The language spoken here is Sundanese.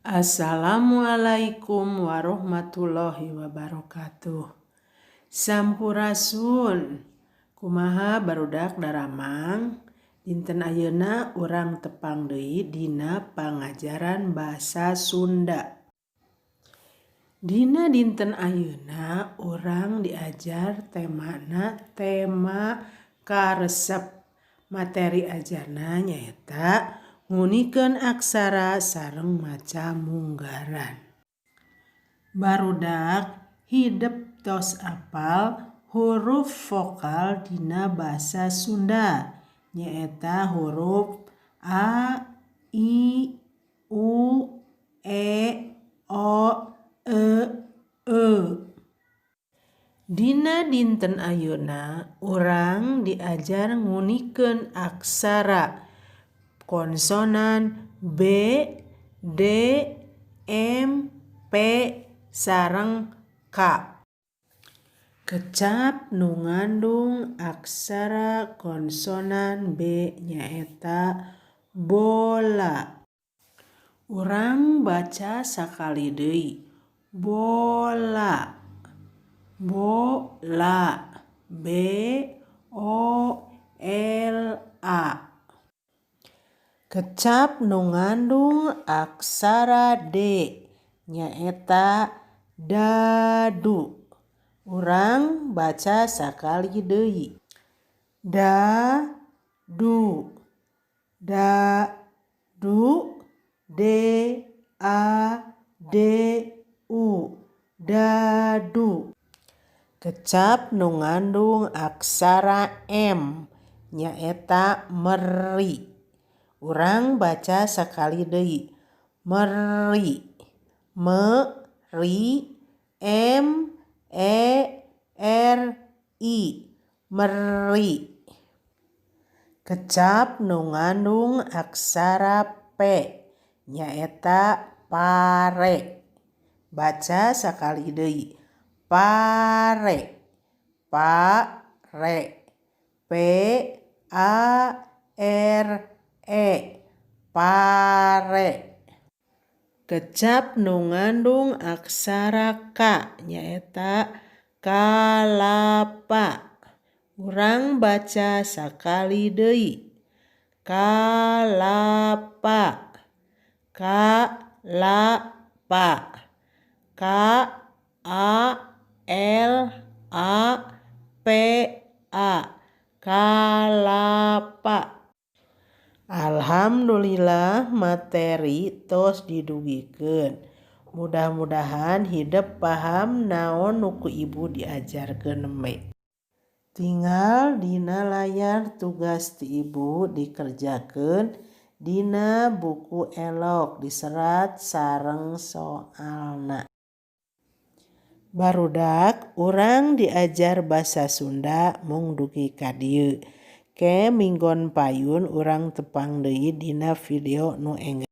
Assalamualaikum warahmatullahi wabarakatuh. Sampurasun. Kumaha, barudak daramang? Dinten ayeuna urang tepang deui dina pangajaran basa Sunda. Dina dinten ayeuna urang diajar temana tema karesep. Materi ajarna nyaeta nguningkeun aksara sareng maca munggaran. Barudak, hidep tos apal huruf vokal dina basa Sunda, nyaeta huruf a, i, u, e, o, e, eu. Dina dinten ayeuna urang diajar nguningkeun aksara konsonan b, d, m, p, sareng k. Kecap nu ngandung aksara konsonan b nyaeta bola. Urang baca sakali deui, bola, bola, b o l a. Kecap nu ngandung aksara d nyaeta dadu. Urang baca sakali deui, da du, da du, d a d u, dadu. Kecap nu ngandung aksara m nyaeta meri. Urang baca sakali deui, meri, me ri, m e r i, meri. Kecap nu ngandung aksara p nyaeta pare. Baca sakali deui, pare, pa re, p a r e, pare. Kecap nu ngandung aksara k nyaeta kalapa. Urang baca sakali deui, kalapa, ka la pa, k a l a p a, kalapa. Alhamdulillah, materi tos didugikeun. Mudah-mudahan hidep paham naon nu ku ibu diajarkeun nembe. Tingal dina layar tugas ti ibu dikerjakeun dina buku elok diserat sareng soalna. Barudak, urang diajar basa Sunda mung dugi ka dieu. Ke minggon payun urang tepang deui dina video nu enggal.